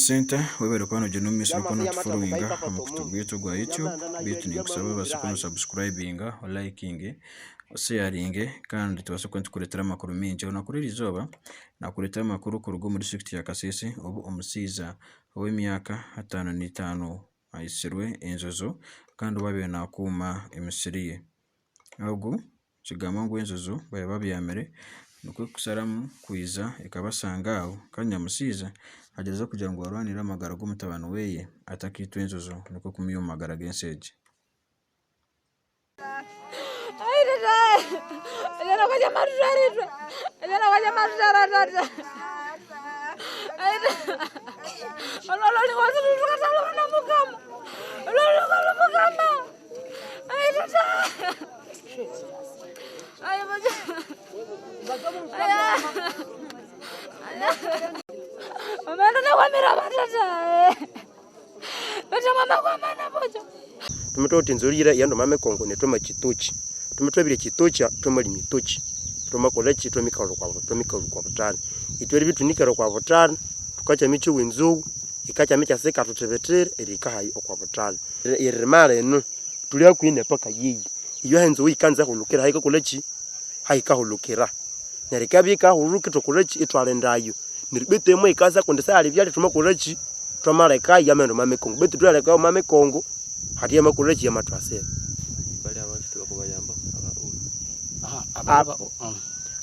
Center webare kuba nogyenda omu maisho nokuba notuforowinga aha mukutu gwaitu ogwa YouTube beitu ninkusaba obaase kuba nosabusikurayibinga, olayikinge, osheyaringe kandi tubaase kuba nitukureetera amakuru maingi. Orunaku rw'erizooba nakureetera amakuru kuruga omu disiturikiti ya Kasese obu omushaija ow'emyaka 55 aitsirwe enjojo kandi ou baabaire naakuuma emisiri ye. Ogu Nikigambwa ngu enjojo baaba babyamire nikwo kusharamu kwija ekabashanga aho kandi nyamushaija agyezaho kugira ngu arwanirire amagara g'omutabani we atakaitwa enjojo nikwo kumwiha omu magara g'ensi egi. Tumutwe uti nzurira yando mame kongo ne twama chitochi tumitwe bire chitocha twamalima itochi twamakola ki twamikala kwa twamikala kwa butana itwe bitunikala kwa butana tukacha michi wenzugu ikacha micha seka tutebetera erika hayi okwa butana erimara eno tuli hakuhi nepaka yiyi iyo ahenzowu yikanza hulukira hayikakola ki hayikahulukira neryo yikabya yikahulhuka ithwakola ki ithwalindayo neryo betu emwe yikasa kundi sihali byalya thwamakola ki thwamalekayo yamaghenda omwa mikongo betu thwalekayo omwa mikongo hati yamakola ki yamathwasira.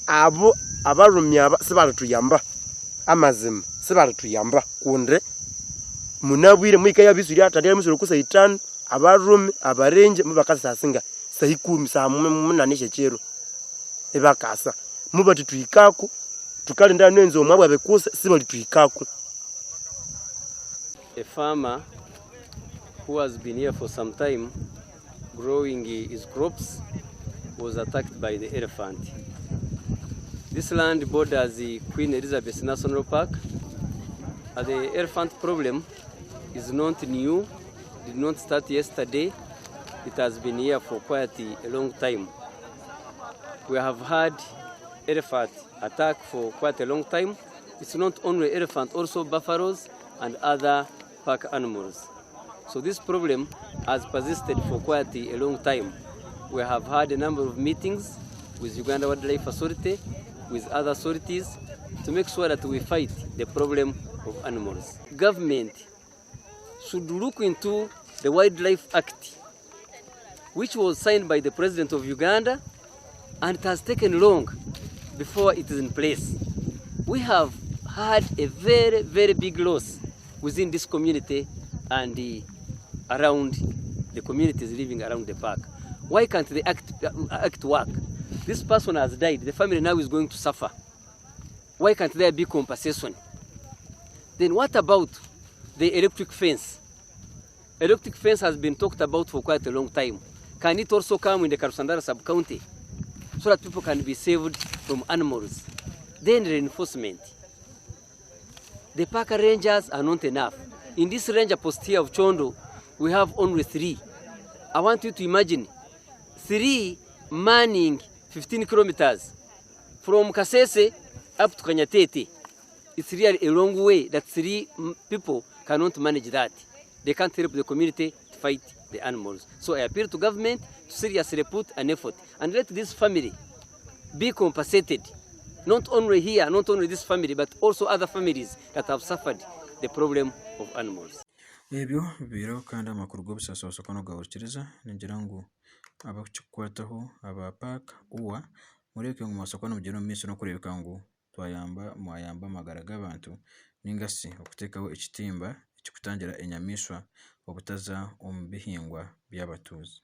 Abo abalhumi aba sibalithuyamba amazima sibalithuyamba kundi munabwire muhika yabiswire athalya muswire okwa saa ithanu Abarume abarengi mubakasa saa singa saa ikumi saa munane esy'ekiro ibakasa, mubatithuhikaku thukalinda hanu enzu omwa bwabikusa sibalituhikaku. A farmer who has been here for some time growing his crops was attacked by the elephant. This land borders the Queen Elizabeth National Park. The elephant problem is not new, did not start yesterday. It has been here for quite a long time. We have had elephant attack for quite a long time. It's not only elephant, also buffaloes and other park animals. So this problem has persisted for quite a long time. We have had a number of meetings with Uganda Wildlife Authority, with other authorities, to make sure that we fight the problem of animals. Government should look into the Wildlife Act, which was signed by the President of Uganda, and it has taken long before it is in place. We have had a very, very big loss within this community and around the communities living around the park. Why can't the act, act work? This person has died. The family now is going to suffer. Why can't there be compensation? Then what about the electric fence? Electric fence has been talked about for quite a long time. Can it also come in the Karusandara sub-county so that people can be saved from animals? Then reinforcement. The park rangers are not enough. In this ranger post here of Chondo, we have only 3. I want you to imagine 3 manning 15 kilometers from Kasese up to Kanyatete. It's really a long way that 3 people cannot manage that. They can't help the community to fight the animals. So I appeal to government to seriously put an effort and let this family be compensated. Not only here, not only this family, but also other families that have suffered the problem of animals. Ebyo bibaireho kandi amakuru g'obusaasi wabaasa kuba nogahurikiriza ningira ngu abakukikukwataho aba paaka UWA mureebeke ngu mubaasa kuba nimugyenda omu maisho n'okureebeka ngu twayamba mwayamba amagara g'abantu ninga shi okuteekaho ekitimba ekirikutangira enyamaishwa obutaza omu bihingwa by'abatuuzi.